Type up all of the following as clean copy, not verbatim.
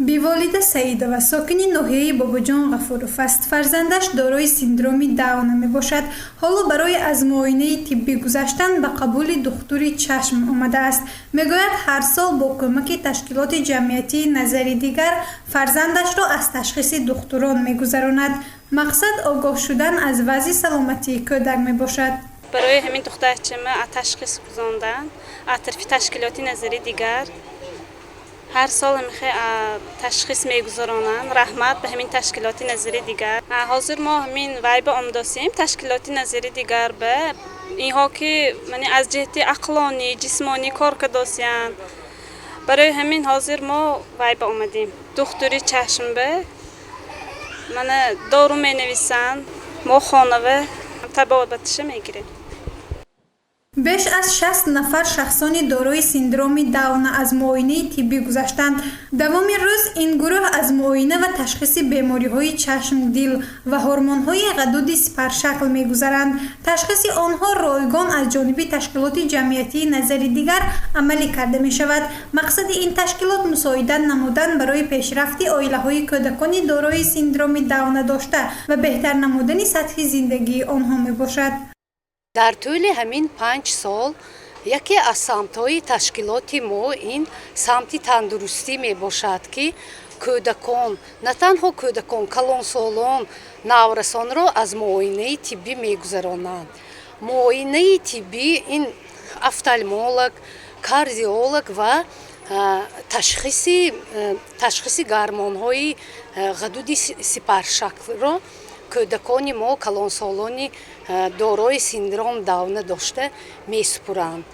Биволида Саидова сокини ноҳияи Бобоҷон Ғафуров аст. Фарзандаш дорои синдроми Дауна мебошад. Ҳоло барои аз муоинаи тиббӣ гузаштан ба қабули духтури чашм омадааст. Мегӯяд, ҳар сол бо кӯмаки ташкилоти ҷамъиятии «Назари дигар» фарзандашро аз ташхиси духтурон мегузаронад. Мақсад огоҳ шудан аз вазъи саломатии кӯдак мебошад. Барои ҳамин духтарчама ташхис гузондан атрофи ташкилоти «Назари дигар» ҳар сол ҳамихе ташхис мегузаронанд. Раҳмат ба ҳамин ташкилоти «Назари дигар». Ҳозир мо ҳамин вай ба омадосем, ташкилоти «Назари дигар» ба инҳо, ки аз ҷиҳати ақлонӣ, ҷисмонӣ кор кардосиянд. Барои ҳамин ҳозир мо вай ба омадем, духтури чашм ба. Мана дору менависанд, мо хонава табобатиша мегирем. Беш аз 60 нафар шахсони дорои синдроми Дауна аз муоинаи тиббӣ гузаштанд. Давоми рӯз ин гурӯҳ аз муоина ва ташхиси бемориҳои чашм, дил ва ҳормонҳои ғадуди сипаршакл мегузаранд. Ташхиси онҳо ройгон аз ҷониби ташкилоти ҷамъиятии «Назари дигар» амалӣ карда мешавад. Мақсади ин ташкилот мусоидат намудан барои пешрафти оилаҳои кӯдакони дорои синдроми Дауна дошта ва беҳтар намудани сатҳи зиндагии онҳо мебошад. Дар тӯли ҳамин 5 сол яке аз самтҳои ташкилоти мо ин самти тандурустӣ мебошад, ки кӯдакон, на танҳо кӯдакон, калонсолон, наврасонро аз муоинаи тиббӣ мегузаронанд. Муоинаи тиббӣ ин офтальмолог, кардиолог ва ташхиси гормонҳои ғадуди сипаршаклро кӯдакони мо, калонсолони дорои синдром Дауна дошта месупуранд.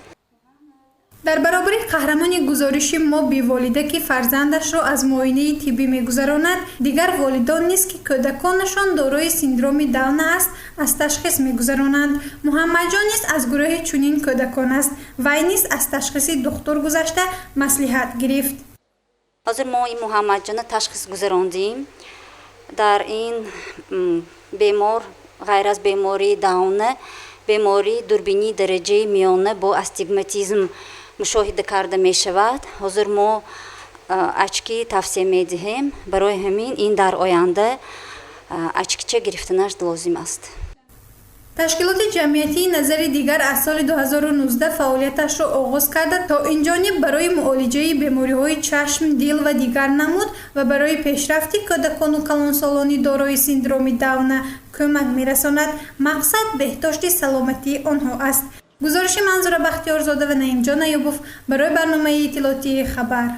Дар баробари қаҳрамони гузориши мо Биволида, ки фарзандашро аз муоинаи тиббӣ мегузаронад, дигар волидон низ, ки кӯдаконашон дорои синдроми Дауна аст, аз ташхис мегузаронанд. Муҳаммадҷон низ аз гурӯҳи чунин кӯдакон аст. Вай низ аз ташхиси духтур гузашта, маслиҳат гирифт. Ҳозир мо ин Муҳаммадҷона ташхис гузарондем. Дар ин бемор ғайр аз бемории Дауна бемории дурбинии дараҷаи миёна бо астигматизм мушоҳида карда мешавад. Ҳозир мо очки тавсия медиҳем. Барои ҳамин ин дар оянда очкича гирифтанаш лозим аст. Ташкилоти ҷамъиятии «Назари дигар» аз соли 2019 фаъолияташро оғоз карда, то инҷониб барои муолиҷаи бемориҳои чашм, дил ва дигар намуд ва барои пешрафти кӯдакону калонсолони дорои синдроми Дауна кӯмак мерасонад. Мақсад беҳдошти саломатии онҳо аст. Гузориши Манзура Бахтиёрзода ва Наимҷон Аюбов барои барномаи иттилоотии «Хабар».